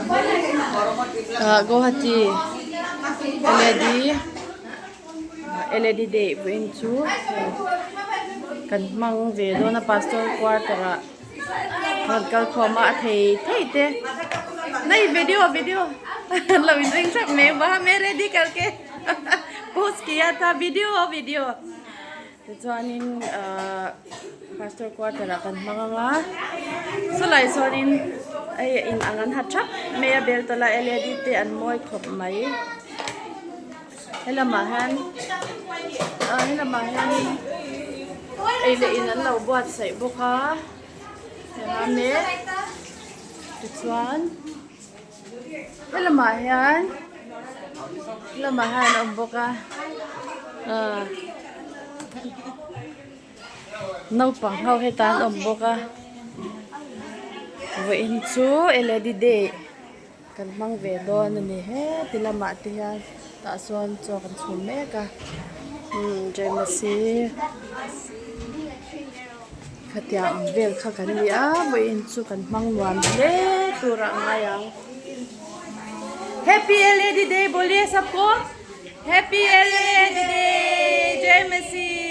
Ah Guwahati L A D L A D day vawiin chu kan hmang ve dawn a pastor quarter ah rawn kal khawm a a thei thei te nai video video an lo in ring hrep mai va me ready karke post kiya tha video video. Tichuanin ahh pastor quarter ah kan hmang ang a sawlai sawnin hei in ang an ha thap mai a bel tawlh a L E D te an mawi khawp mai helamah hian ah helamah hianin ei leh in an lo buatsaih bawk a enge tichuan helamah hian helamah hian a awm bawk a ah naupang ho hetah an awm bawk a vawiin chu L A D day kan hmang ve dawn a ni heti lamah te hian tah sawn chaw kan chhum mek a umm Jaimasih Khatiang ang vel kha kan ni a, vawiin chu kan hmang nuam hle tur ah ngai ang. Happy LAD day bawlye sabko Happy LAD day Jai Masih.